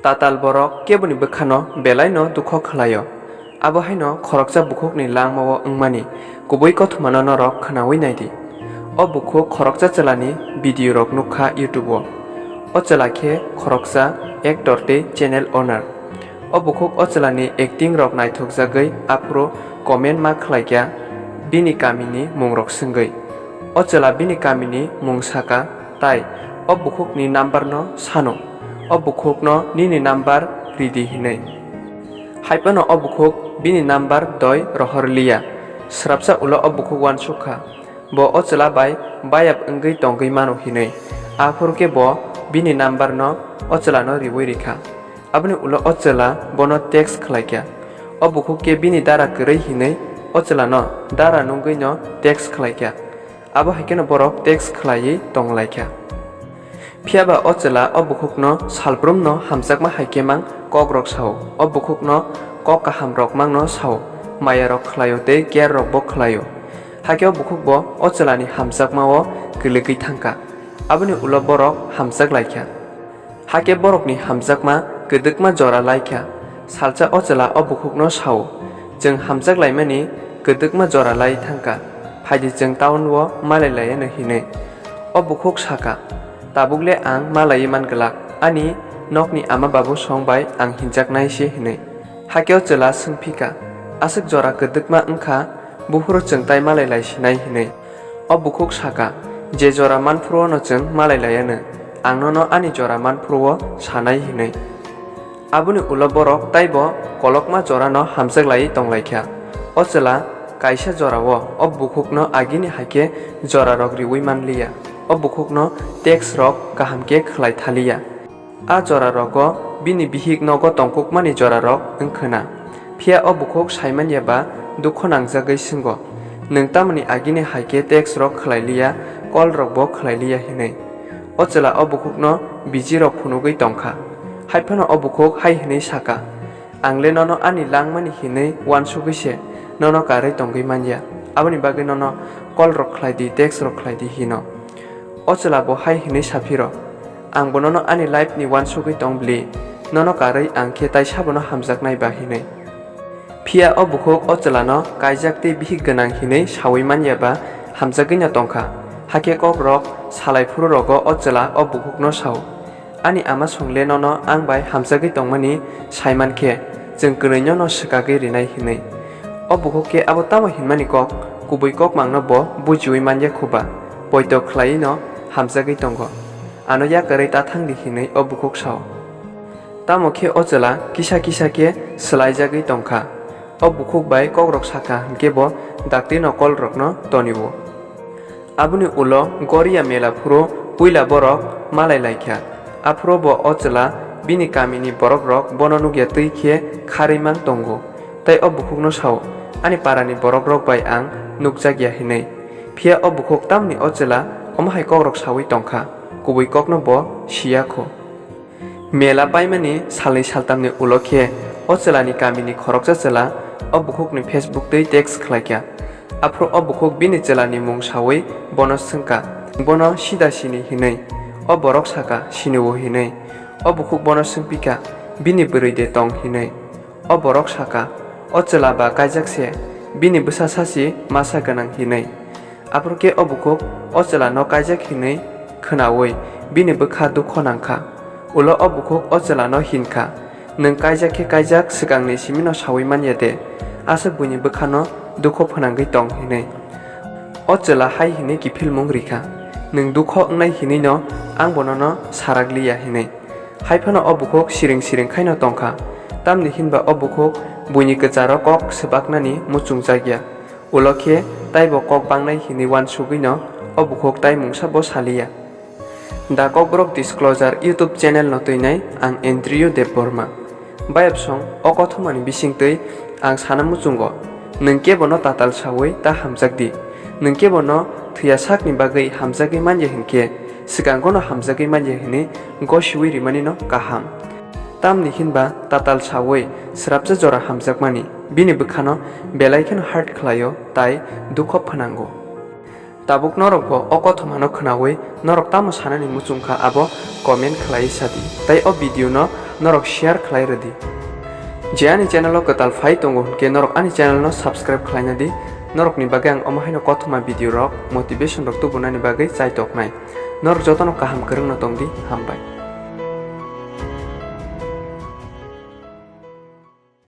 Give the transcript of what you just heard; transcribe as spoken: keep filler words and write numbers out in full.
Tatal borok keboni bwkhano belaino dukho khlaio. Abo haino khoroksa bukhukni langmao wngmani kubui kothomano norok khnaui naidi. O bukhuk khoroksa chwlani video rok nukha YouTube o. O chwla khe khoroksa actor tei channel owner. O bukhuk o chwlani acting rok naithokjagwi aphuru comment ma khlaikha bini kamini mungrok swngwi. O chwla bini kamini mung saka tai o bukhukni number no sano. O bukhukno nini number ridi hinwi. Haiphano o bukhuk bini number doi rohor liya. Swrapsa ulo o bukhuk uansuk kha. Bo o chwla bai bayap wngwi tongwi mano hinwi. Aphuru khe bo bini number no o chwlano riui rikha. Aboni ulo o chwla bono text khlaikha. O bukhuk khe bini dara kwrwi hinwi o chwlano dara nungwi no text khlaikha. Abo hai kheno borok text khlaiwi tonglaikha. Phiyaba o chwla o bukhukno salbrumno hamjakma hai khe mang kokrok sao. O bukhukno kok kahamrok mangno sao, mayarok khlaio tei care rokbo khlaio. Hakhe o bukhukbo o chwlani hamjakmao kwlwgwi thangkha. Aboni ulo borok hamjak laikha. Hakhe borokni hamjakma kwdwkma jora laikha. Salsa o chwla o bukhukno sao, "Chwng hamjak laimani kwdwkma jora lai thangkha, phaidi chwng town-o malai laiya," hinwi. O bukhuk saka, "Tabuk le ang malaiwi man glak, ani nokni ama babu song bai ang hinjaknai se," hinwi. Hakhe o chwla swngphika, "Aswk jora kwdwkma wngkha, buphuru chwng tai malai lai sinai?" hinwi. O bukhuk saka, "Je jora manphuru-o no chwng malai laiya no, ang nono ani jora manphuru-o sanai," hinwi. Aboni ulo borok taibo kolokma jorano hamjak laiwi tonglaikha. O chwla kaisa jorao o bukhukno agini hai khe jorarok riui manliya. O bukhukno text rok kaham khe khlai thaliya. A jorarogo bini bihik nogo tongkukmani jorarok wngkhwna. Phiya o bukhuk saimanya ba dukho nangjagwi swngo, "Nwng tamoni agini hai khe text rok khlai liya, call rokbo khlai liya," hinwi. O chwla o bukhukno biji rok phunugwi tongkha. Haiphano o bukhuk hai hinwi saka, "Ang le nono ani langmani hinwi uansugwi se nono karwi tongwi manya. Aboni bagwi nono call rok khlai di, text rok khlai di," hino. O chwla bo hai hinwi saphiro, "Ang bo nono ani life ni uansugwi tong bli, nono karwi ang khe tai sabono hamjaknai ba," hinwi. Phiya o bukhuk o chwlano kaijak tei bihik gwnang hinwi saui manya ba hamjagwi no tongkha. Hakhe kok rok salai phuru rogo o chwla o bukhukno sao, "Ani ama song le nono ang bai hamjagwi tongmani saiman khe, chwng kwnwi nono swkagwi rinai," hinwi. O bukhuk khe abo tamo hinmani kok, kubui kokmangno bo bujiui manya khuba, poito khlaiwi no hamjagwi tongo. "Ano yakarwi ta thang di," hinwi o bukhuk sao. Tamo khe o chwla kisa kisa khe swlaijagwi tongkha. O bukhuk bai kokrok sakha hinkhe bo dakti no call rokno tonio. Aboni ulo Goria mela phuru puila borok malai laikha. Aphuru bo o chwla bini kamini borokrok bono nukya twi khe kharwi mang tongo. Tei o bukhukno sao, "Ani parani borokrok bai ang nukjakya," hinwi. Phiya o bukhuk tamni o chwla omo hai kokrok saui tongkha, kubui kokno bo siya kho. Mela paimani salni saltamni ulo khe o chwlani kamini khoroksa chwla o bukhukni Facebook twi text khlaikha. Aphuru o bukhuk bini chwlani mung saui bono swngkha, "Bono sida sini?" hinwi. O borok saka, "Sinio," hinwi. O bukhuk bono swngpikha, "Bini bwrwi de tong?" hinwi. O borok saka, "O chwla ba kaijak se, bini bwsa sachi masa gwnang," hinwi. Aphuru khe o bukhuk o chwlano kaijak hinwi khwnaui bini bwkha dukho nangkha. Ulo o bukhuk o chwlano hinkha, "Nwng kaijak khe kaijak, swkangni simino saui manya de, aswk buini bwkhano dukho phwnangwi tong," hinwi. O chwla hai hinwi kiphilmung rikha, "Nwng dukho wngnai hinwino ang bo nono sarak liya," hinwi. Haiphano o bukhuk siring siring khaino tongkha, tamni hinba o bukhuk buini kwcharo kok swbaknani muchungjakya. Ulo khe taibo kok bangnai hinwi uansugwino o bukhuk tai mungsa bo saliya. Da Kokborok Disclosure YouTube channel no twinai ang Andrew Debbarma. Bayapsong o kothomani bisingtwi ang sana muchungo, nwng kebono tatal saui ta hamjak di. Nwng kebono thwiya sakni bagwi hamjagwi manya hinkhe, swkangono hamjagwi manya hinwi gosiui rimanino kaham. Tamni hinba tatal saui srapsa jora hamjakmani, bini bwkhano belai kheno hurt khlaio tai dukho phwnango. Tabuk norokbo o kothomano khwnaui norok tamo sanani muchungkha abo comment khlaiwi sadi. Tai o video no norok share khlai rwdi. Je ani channel o kwtal phai tongo hwnkhe norok ani channel no subscribe khlaina di, norokni bagwi ang omo haino kothoma video rok, motivation rok tubunani bagwi chai toknai. Norok jotono kaham kwrwngno tongdi, hambai.